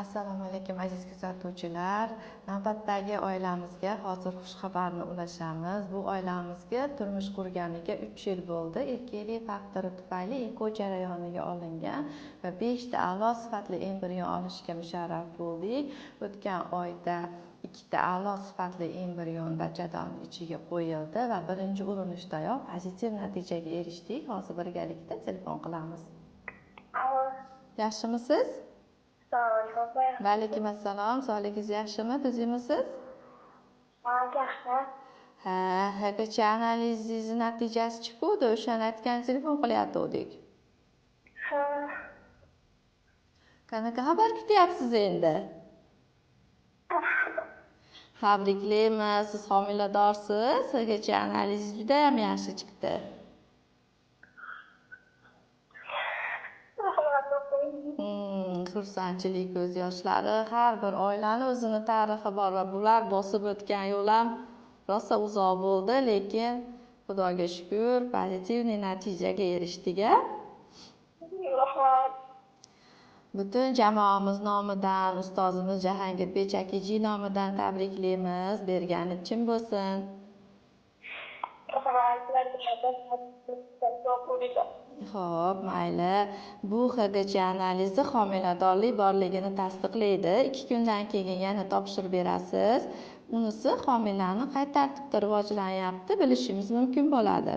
Assalomu alaykum, aziz kuzatuvchilar. Navbatdagi oilamizga hozir xushxabarni ulashamiz. Bu oilamizga turmush qurganiga 3 yil bo'ldi. Erkaklik faktori tufayli EKO jarayoniga olingan va 5 ta a'lo sifatli embrion olishga musharraf bo'ldik. O'tgan oyda 2 ta a'lo sifatli embrion bachadon ichiga qo'yildi va birinchi urinishdayoq pozitiv natijaga erishdik. Hozir birgalikda telefon qilamiz. Alo. Yaxshimisiz? Assalomu alaykum. Va alaykum assalom. Sog'ligingiz yaxshimi? Tuzukmisiz? Ha, yaxshi. Ha, HGC analizingizni natijasi chiquvdi. O'shani aytgani telefon qilayotgandik. Ha. Qanaqa xabar kutyapsiz endi? Tabriklaymiz, siz homiladorsiz. HGC analizingiz juda ham yaxshi chiqdi. Xursandchilik ko'z yoshlari, har bir oilani o'zini tarixi bor va bular bosib o'tgan yo'l ham rosa uzoq bo'ldi, lekin Xudoga shukur, pozitivniy natijaga erishdik-a. Rahmat. Butun jamoamiz nomidan, ustozimiz Jahongir Pechakiji nomidan tabriklaymiz. Bergani chin bo'lsin. Rahmat. Xo'p, mayli. Bu HGC analizi homiladorlik borligini tasdiqlaydi. 2 kundan keyin yana topshirib berasiz. Unisi homilani qay tartibda rivojlanyapti bilishimiz mumkin bo'ladi.